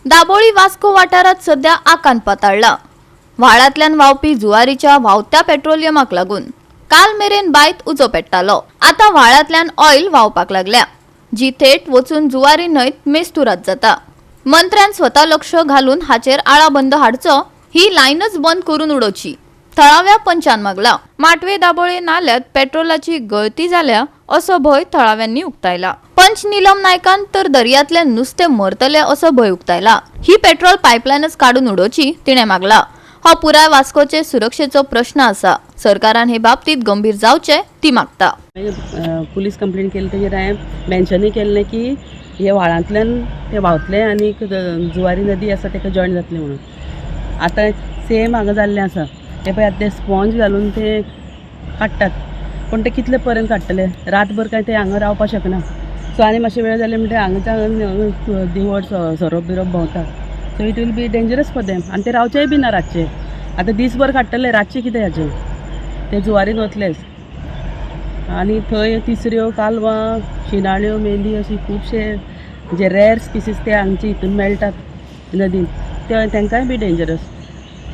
दाबोळी वास्को वाठारात सध्या आकांत पाताळला. व्हाळांतल्यान व्हांवपी जुवारीच्या व्हांवत्या पेट्रोलियमाक लागून काल मेरेन बांयत उजो पेट्टालो. आतां व्हाळांतल्यान ऑयल व्हांवपाक लागल्या, जी थेट वचून जुवारी न्हंयत मेस्तुरात जाता. मंत्र्यान स्वता लक्ष घालून हाचेर आळाबंद हाडचो, ही लायनच बंद करून उडोवची, थळाव्या पंचान मागला. माटवे दाबोळे नाल्यात पेट्रोलाची गळती जाल्या असो भंय थळाव्यांनी उक्तायला. पंच निलम नायकान तर दर्यांतले नुस्तें मरतले असो भंय उक्तायला. ही पेट्रोल पायपलायनच काडून उडोवची तिणें मागला. हो पुराय वास्कोचे सुरक्षेचो प्रश्न आसा. सरकारान हे बाबतीत गंभीर जावचे ती मागता. मागीर पुलीस कंप्लेन केली, तेजेर हांवें मेन्शनूय केल्लें की हे व्हाळांतल्यान ते व्हांवतले आनी जुवारी नदी आसा ताका जॉयन जातले म्हणून. आतां सेम हांगा जाल्लें आसा. ते पळय, आतां ते स्पॉन्ज घालून ते काडटात, पूण ते कितले पर्यंत काडटले? रातभर काय ते हांगा रावपाक शकना. सो आनी मातशे वेळ जाले म्हणटगीर हांगाच्यान दिवट सोरोप बिरोप भोंवता, so it will be dangerous for them. आनी ते रावचेय बी ना रातचे. आतां दीसभर काडटले, रातचें कितें हाचें? ते जुवारीन वतलेच आनी थंय तिसऱ्यो, कालवां, शिनाण्यो, मेंदी अशी खुबशे जे रेर स्पिसीस ते हांगचे हितून मेळटात नदीन, ते तांकांय बी डेंजरस.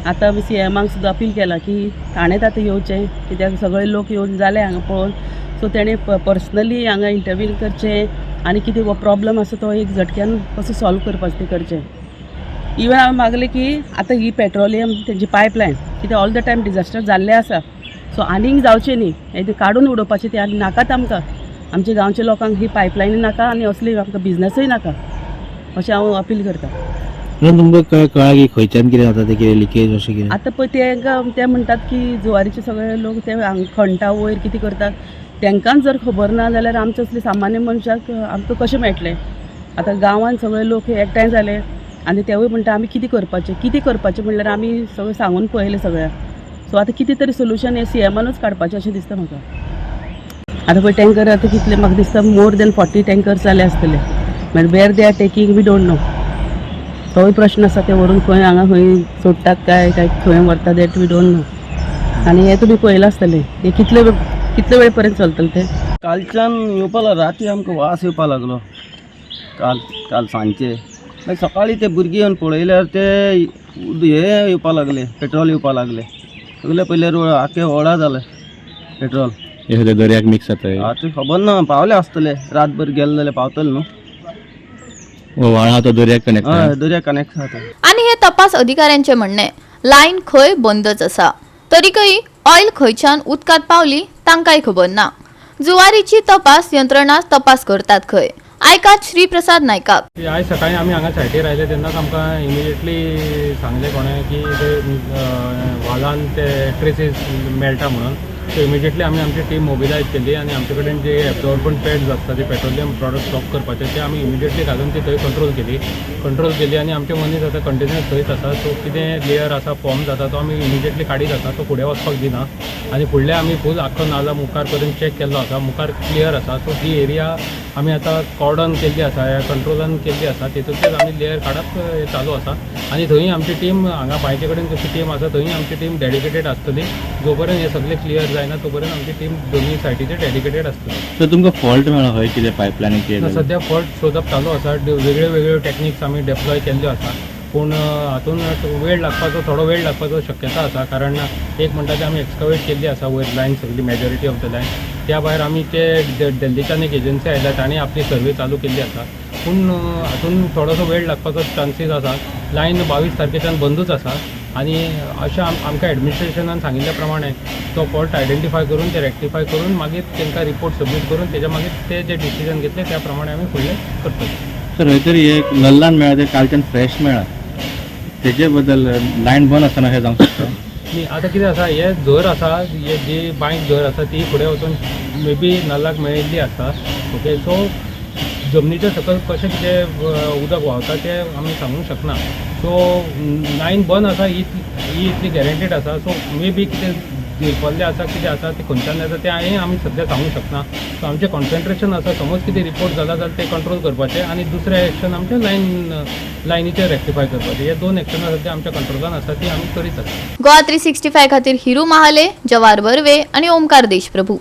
आतां आमी सीएमाक सुद्दां अपील केलां की ताणेंच आतां येवचें, कित्याक सगळे लोक येवन जाले हांगा पळोवन. सो तेणें पर्सनली हांगा इंटरवीन करचें आनी कितें हो प्रॉब्लम आसा तो एक झटक्यान कसो सॉल्व करपाचो तें करचें. इवन हांवें मागलें की आतां ही पेट्रोलियम तेंची पायपलायन कित्याक ऑल the time disaster जाल्लें आसा, सो आनीक जावचें न्ही, हें तें काडून उडोवपाचें. तें आनी नाकात आमकां, आमच्या गांवच्या लोकांक ही पायपलायन नाका आनी असली आमकां बिजनसूय नाका, अशें हांव अपील करता. म्हणून तुमकां कळ्ळां की खंयच्यान कितें जाता तें, कितें लिकेज अशें कितें? आतां पळय, तेंकां ते म्हणटात की जुवारीचे सगळे लोक ते हांगा खणटा वयर, कितें करतात, तांकांच जर खबर ना जाल्यार आमचे असले सामान्य मनशाक आमकां कशें मेळटलें? आतां गांवांत सगळे लोक हे एकठांय जाले आनी तेवूय म्हणटा आमी कितें करपाचें, कितें करपाचें म्हणल्यार आमी सगळें सांगून पळयलें सगळ्यांक. सो आतां कितें तरी सोल्युशन हें सीएमानूच काडपाचें अशें दिसता म्हाका. आतां पळय, टँकर आतां कितले, म्हाका दिसता मोर देन 40 टँकर्स जाले आसतले. मागीर where they are taking, we don't know. तोय प्रश्न आसा. ते व्हरून खंय हांगा खंय सोडटात काय काय खंय व्हरतात, that we don't know. आनी हें तुमी पळयलां आसतलें, हें कितले कितले वेळ पर्यंत चलतलें तें. कालच्यान येवपा लागलो, राती आमकां वास येवपा लागलो काल काल सांजचे. मागीर सकाळीं ते भुरगीं येवन पळयल्यार ते हे येवपा लागले, पेट्रोल येवपा लागले. सगळे पयले रोड आख्खे व्हडा जाले पेट्रोल. हे सगळें दर्याक मिक्स जाता? आतां खबर ना, पावले आसतले, रातभर गेले जाल्यार पावतले न्हू. व्हाळ आहा तो दर्याक कनेक्ट? हय, दर्या कनेक्ट जाता. आनी हे तपास अधिकाऱ्यांचे म्हणणें, लायन खंय बंदच आसा, तरीकय ऑयल खंयच्यान उदकांत पावली तांकांय खबर ना. जुवारीची तपास यंत्रणा तपास करतात खंय. आयकात श्रीप्रसाद नायकाक. की आयज सकाळी आमी हांगा सायटीर आयले तेन्नाच आमकां इमिजिएटली सांगलें कोणें की ते व्हालान ते ट्रेसीस मेळटा म्हणून. सो इमिजिएटली आमी आमची टीम मोबिलायज केली आनी आमचे कडेन जे एब्जॉर्बंट पॅड्स आसता, ते पेट्रोलियम प्रॉडक्ट स्टॉप करपाचे, ते आमी इमिजिएटली घालून ती थंय कंट्रोल केली आनी आमचे मनीस आतां कंटिन्युअस थंयच आसा. सो कितें लेयर आसा फॉर्म जाता तो आमी इमिजिएटली काडीत आसा, तो फुडें वचपाक दिना. आनी फुडले आमी फूल आख्खो नाला मुखार पर्यंत चॅक केल्लो आसा, मुखार क्लियर आसा. सो ही एरिया आमी आतां कॉर्डन केल्ली आसा, ह्या कंट्रोलान केल्ली आसा. तितूंतल्यान आमी लेयर काडप हें चालू आसा आनी थंय आमची टीम, हांगा बांयचे कडेन कशी टीम आसा, थंय आमची टीम डेडिकेटेड आसतली. जो पर्यंत हे सगळें क्लियर जायना तो पर्यंत आमची टीम दोनूय सायडीचेर डेडिकेटेड आसतली. तर तुमकां फॉल्ट मेळ्ळो खंय, कितें पायपलायनी कितें जालें? सद्या फॉल्ट सोदप चालू आसा. वेगळ्यो वेगळ्यो टॅक्निक्स आमी डेप्लॉय केल्ल्यो आसा, पूण हातून वेळ लागपाचो, थोडो वेळ लागपाचो शक्यता आसा, कारण एक म्हणटा ते आमी एक्सकवेट केल्ली आसा वयर लायन सगळी, मेजॉरिटी ऑफ the line. त्या भायर आमी ते दिल्लीच्यान एक एजन्सी आयल्या, तांणी आपली सर्वे चालू केल्ली आसा. पूण हातून थोडोसो वेळ लागपाचो चान्सीस आसा. लायन 22 तारखेच्यान बंदूच आसा आनी अशें आमकां एडमिनिस्ट्रेशनान सांगिल्ल्या प्रमाणे तो फॉल्ट आयडेंटिफाय करून, ते रेक्टिफाय करून, मागीर तांकां रिपोर्ट सबमीट करून, तेच्या मागीर ते जे डिसिजन घेतले त्या प्रमाणे आमी फुडलें करतले. सर, खंय तरी एक नल्लान मेळ्ळा, ते कालच्यान फ्रेश मेळ्ळा, तेजे बद्दल लायन बंद आसतना अशें जावंक शकता? न्ही, आतां कितें आसा, हे झर आसा, हे जी बांयक झर आसा ती फुडें वचून मे बी नल्लाक मेळिल्ली आसता. ओके, सो जमनीच्या सकयल कशें कितें उदक व्हांवता तें आमी सांगूंक शकना. सो लायन बंद आसा ही ही इतली गॅरंटीड आसा. सो मे बी कितें झिरपल्लें आसा, कितें आसा, तें खंयच्यान येता तें आमी सद्या सांगूंक शकना. सो आमचें कॉन्सन्ट्रेशन आसा, समज कितें रिपोर्ट जाला जाल्यार तें कंट्रोल करपाचें आनी दुसरें एक्शन आमचें लायनीचेर रेक्टिफाय करपाचें. हे दोन एक्शनां सद्या आमच्या कंट्रोलान आसा, ती आमी करीत आसा. गोवा 365 खातीर हिरू महाले, जवार बर्वे आणि ओमकार देशप्रभू.